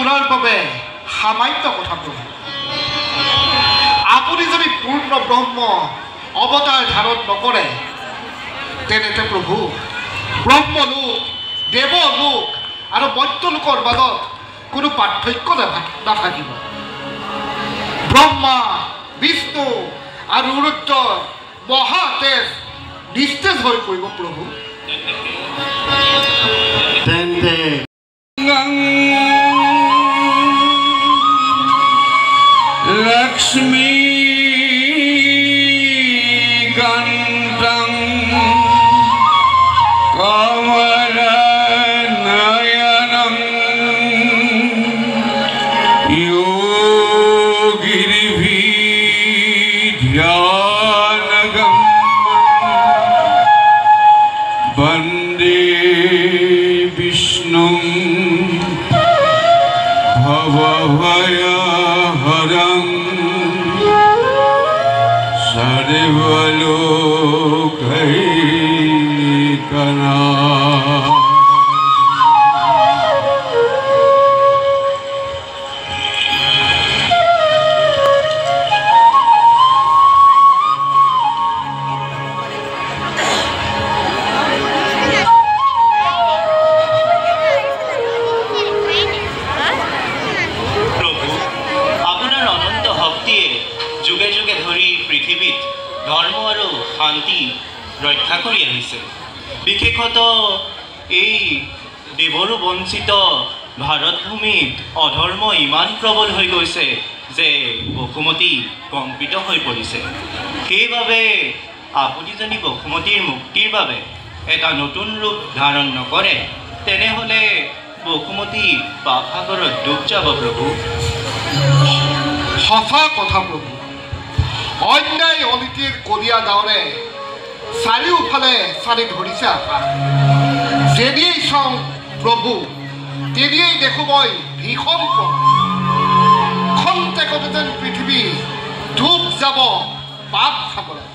আপোনাৰ বাবে সামান্য কথা প্ৰভু। আপুনি যদি পূৰ্ণ ব্ৰহ্ম অৱতাৰ ধাৰণ নকৰে, তেনেতে প্ৰভু ব্ৰহ্মলোক, দেৱলোক আৰু মৰ্ত্যলোকৰ মাজত কোনো পাৰ্থক্য নাথাকিব। ব্ৰহ্মা, বিষ্ণু আৰু ৰুদ্ৰৰ মহাতেজ নিস্তেজ হৈ পৰিব প্ৰভু। তেন্তে লক্ষ্মী কান্তং কমলনয়নং যোগিৰ্ভিধ্যানগম্যং বন্দে বিষ্ণুং ভবভয়হৰং সৰ্বলোকৈকনাথ। প্ৰভু, আপোনাৰ অনন্ত শক্তিয়ে যুগে যুগে ধৰি পৃথিৱীত ধৰ্ম আৰু শান্তি ৰক্ষা কৰি আহিছে। বিশেষতঃ এই দেৱৰো বঞ্চিত ভাৰতভূমিত অধৰ্ম ইমান প্ৰবল হৈ গৈছে যে বসুমতী কম্পিত হৈ পৰিছে। সেইবাবে আপুনি যদি বসুমতীৰ মুক্তিৰ বাবে এটা নতুন ৰূপ ধাৰণ নকৰে, তেনেহ'লে বসুমতী পাপসাগৰত ডুব যাব প্ৰভু। সঁচা কথা প্ৰভু, অন্যায় অনীতিৰ কলীয়া ডাৱৰে চাৰিওফালে চানি ধৰিছে আকাশ। যেনিয়েই চাওঁ প্ৰভু, তেনিয়েই দেখো মই ভীষণ প্ৰলয়। খন্তেকতে যেন পৃথিৱী ডুব যাব পাপ সাগৰত।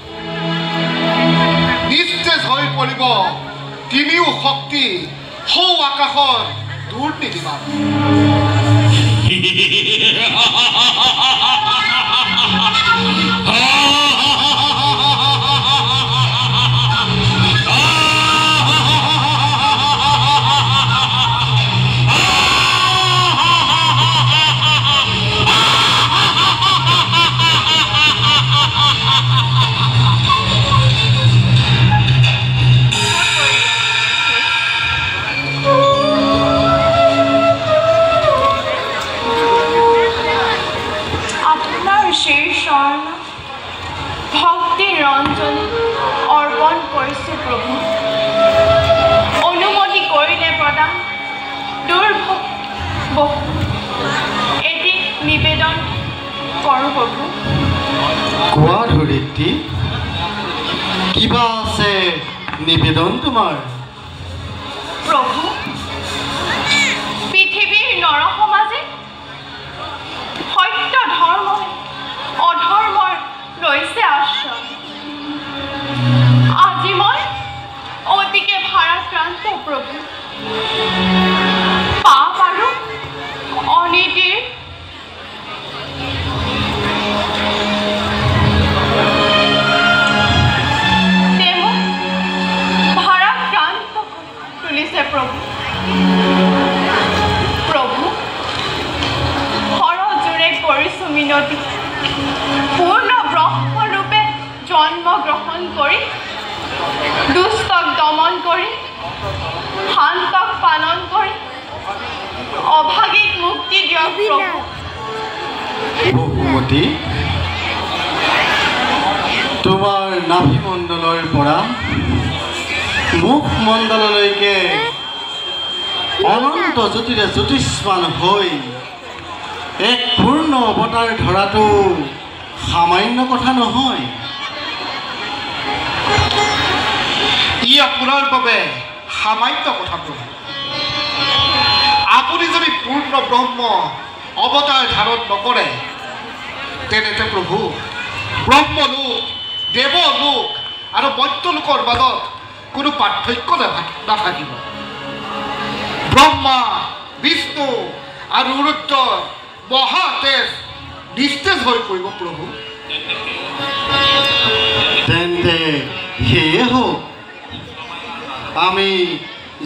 নিস্তেজ হৈ পৰিব তিনিও শক্তি সৌ আকাশৰ দুৰ্নীতিবাদ। আপোনাৰ শ্ৰী চৰণ ভক্তি ৰঞ্জনী অৰ্পণ কৰিছোঁ প্ৰভু। অনুমতি কৰিলে প্ৰদান দুৰ্ভোগ বহু এটি নিবেদন কৰোঁ প্ৰভু। কোৱা ধৰিত্ৰী, কিবা আছে নিবেদন তোমাৰ? প্ৰভু, পৃথিৱীৰ নৰ সমাজে সত্য ধৰ্ম অধৰ্মৰ লৈছে আশ্ৰয়। আজি মই অতিকে ভাৰাক্ৰান্ত প্ৰভু। পাপ আৰু অনীতিৰ তে মোক ভাৰাক্ৰান্ত কৰি তুলিছে প্ৰভু। প্ৰভু, সৰজোৰে কৰিছোঁ মিনতি, পূৰ্ণ ব্ৰহ্মৰূপে জন্ম গ্ৰহণ কৰি দুষ্টক দমন কৰি শান্তক পালন কৰি অভাগীক মুক্তি দিয়ক প্ৰভু। বসুমতী, তোমাৰ নাভিমণ্ডলৰ পৰা মুখমণ্ডললৈকে অনন্ত জ্যোতিৰে জ্যোতিষ্মান হৈ এক পূৰ্ণ অৱতাৰ ধৰাটো সামান্য কথা নহয়। ই আপোনাৰ বাবে সামান্য কথা প্ৰভু। আপুনি যদি পূৰ্ণ ব্ৰহ্ম অৱতাৰ ধাৰণ নকৰে, তেনেতে প্ৰভু ব্ৰহ্মলোক, দেৱলোক আৰু মৰ্ত্যলোকৰ মাজত কোনো পাৰ্থক্য নাথাকিব। ব্ৰহ্মা, বিষ্ণু আৰু ৰুদ্ৰ মহাতেজ নিস্তেজ হৈ পৰিব প্ৰভু। তেন্তে সেয়ে হওক, আমি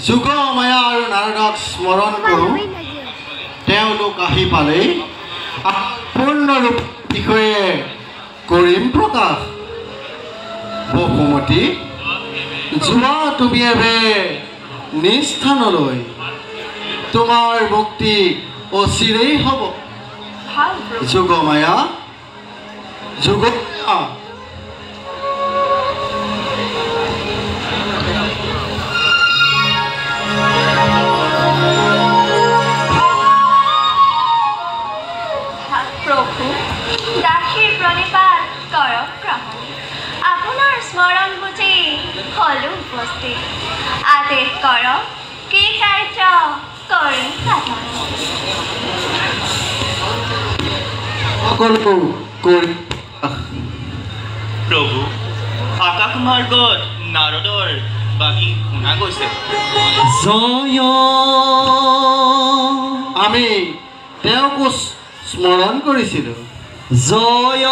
যোগমায়া আৰু নাৰদক স্মৰণ কৰোঁ। তেওঁলোক আহি পালেই পূৰ্ণৰূপ বিষয়ে কৰিম প্ৰকাশ। বসুমতী, যোৱা তুমি এবে নিজ স্থানলৈ, তোমাৰ মুক্তি অচিৰেই হ'ব। যোগমায়া, যোগমায়া। প্ৰভু, দাসীৰ প্ৰণিপাত কৰক গ্ৰহণ। আপোনাৰ স্মৰণ বুজি হলো উপস্থিত। আদেশ কৰক, কি কাৰ্য কৰিম সাধন? সকলো কৰি প্ৰভু, আকাশ মাৰ্গত নাৰদৰ বাণী শুনা গৈছে। জয়। আমি তেওঁকো স্মৰণ কৰিছিলোঁ। জয়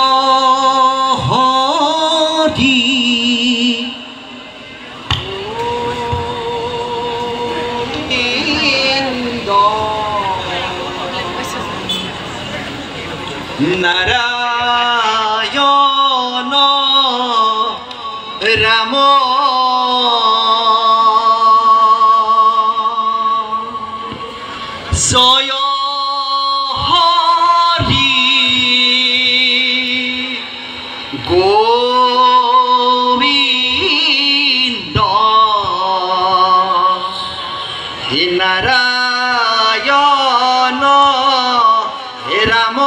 হৰি নাৰায়ণ ৰাম জয় হৰি গোবিন্দ হে নাৰায়ণ হে ৰাম।